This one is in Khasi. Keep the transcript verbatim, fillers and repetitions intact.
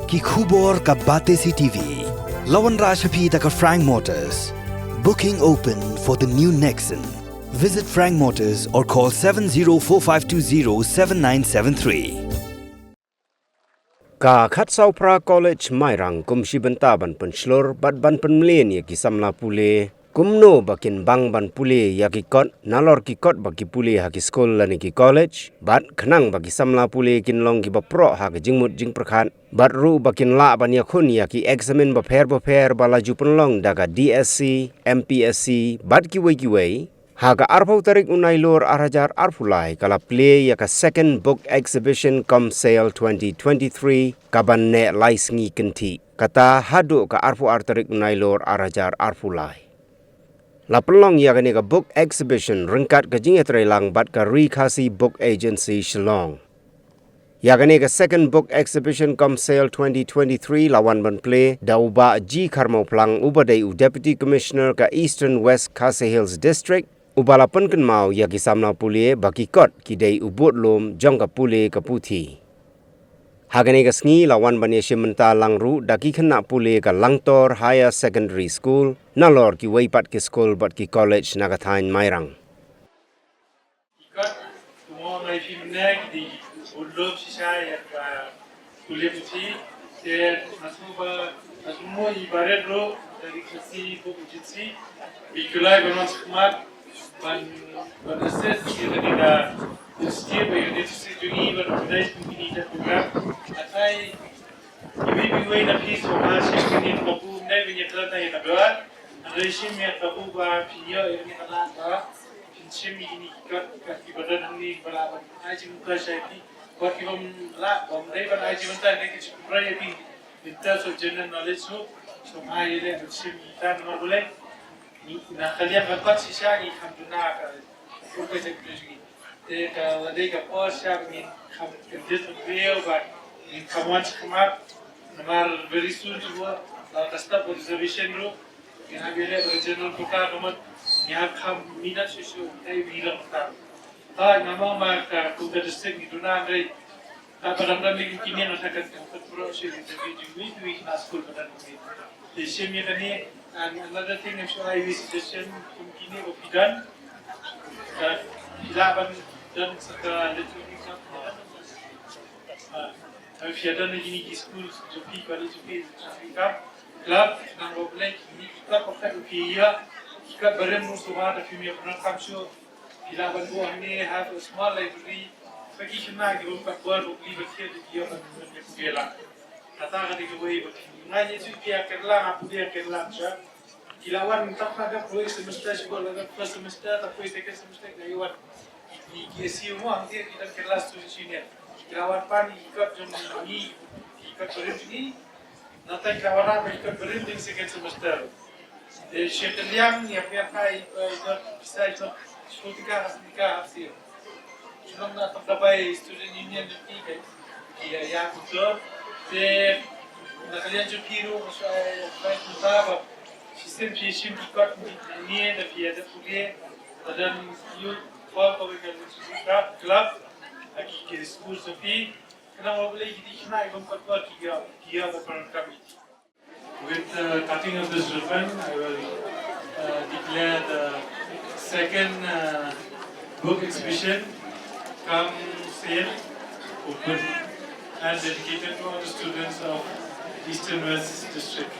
Ki khubor ka Batesi T V. La wanrah sha phi da ka Frank Motors. Booking open for the new Nexon. Visit Frank Motors or call seven zero four five two zero seven nine seven three. Ka Khatsawphra College Mairang kum shi bynta ban pynshlur bad ban pynmlien ïa ki samla pule kumno ba kin bang ban pule ïa ki kot, nalor ki kot ba ki pule ha ki skul lane ki college, bad khnang ba ki samla pule kin long kiba proh ha ka jingmut jingpyrkhat, bad ruh ba kin lah ban ïakhun ïa ki eksamin bapher bapher ba la ju pynlong da ka D S C, M P S C bad kiwei kiwei. Ha ka arphew tarik u Nailur ar hajar arphew lai ka la plie ïa ka Second Book Exhibition cum Sale twenty twenty-three, kaban neh lai sngi kynthih, kata haduh ka arphew ar tarik u Nailur ar hajar arphew lai. La pynlong ïa kane ka book exhibition ryngkat ka jingïatreilang bad ka Ri Khasi Book Agency Shillong. Ïa kane ka Second Book Exhibition cum Sale twenty twenty-three la wan ban plie da u Bah G Kharmauplang, uba dei u Deputy Commissioner ka Eastern West Khasi Hills District, uba la pynkynmaw ïa ki samla pule ba ki kot ki dei u budlum jong ka pule ka puthi. Ha kane ka sngi la wan ban ïashim bynta lang ruh da ki khynnah pule ka Langtor Higher Secondary School, nalor kiwei pat ki skul bad ki college na ka thaiñ Mairang. Ki kot, kumno ngai phi mynne, ki dei ki budlum shisha ïa ka pule puthi, te nga sngewbha, nga sngewbha i barit ruh, da Ri Khasi Book Agency, i kulai ban wan shakhmat, ban, ban assist ïa kane ka, ban assist ïa kane ka, ban organize kum kine ki program. Atai, iwei pa iwei na phi sngewbha shim kine ki babu, mynne ban ïakren tang ïa ka dor, hynrei shim ïa ka babu ba phin ïoh ïa kane ka lad ba phin shim ïa kine ki kot, kot kiba don hangne ba lah ban ai jingmyntoi sha phi, kot ki bym lah, bym dei ban ai jingmyntoi ne ki jingkynroi ïa phi in terms of general knowledge ruh, sngewbha ïaleh ban shim ïa kita namar balei. Ngi, na ka liang ka kot shisha ngi kham duna ka pyrkhat jong ngi. Te ka la dei ka por shisha ba ngin kham kyndit bad briew ba ngin kham wan shakhmat. Namar very soon to go, la ka stop reservation ruh. Ngi hap ïaleh bad ka general quota ka mut ngi hap kham minot shuh shuh, dei wi long ta. Hooid, nga mong ba ka kum ka district ngi duna hynrei Ka padang dang ding kine na ka kan kan pro shi li te bi jingwi jingwi na skul padang ding. Te shim ïa kane, and another thing I'm sure I will suggestion kum kine ko phi done. Ka phi lah ban done sa ka literature club. Ah, phi done kine ki school jong phi, college jong phi, literature club. Club nang ko blek kine ki club ko phi ïa. Ki club barim ruh shuwa da phi ïa pyndonkam shuh. Ki lah ban buh hangne, have a small library. Ba ki khynnah ki bym pat bor ba ki ba thied ki ïoh ban ban ïa pule lang. Kata ka dei kawei ba ki. Nga ngi shu ki ïa ken lang, ap ki ïa ken lang sha. Ki la wan tang ka da poi semester, shu la da first semester, ta poi second semester ki la wan. Ki ki si mo ang ki ki dan kelas tu senior. Ki la wan pan ki kot jong ngi, ki kot barim ngi. Nangta ki la wanrah ba ki kot barim ding second semester. Te shi kylliang ïa phi ïa kai, eh, ïa pisa ïa shu tika ha shu tika ha shu. Shu nang na tang ka bai student union ki ki ki ïa ïa ku tu. Te na ka liang jong phi ruh shu ai bai ku ta ba shi sim shi shim ki kot ni ni da phi ïa da pule. Da dan youth for ko ka club. Aki ki school jong phi. Khnang ba balei ki dei khynnah ki bym pat bor ki ïa, ki ïa ba pyndonkam ïa ki. With the cutting of this ribbon, I will, uh, declare the second, uh, book exhibition cum sale open and dedicated to all the students of Eastern West District.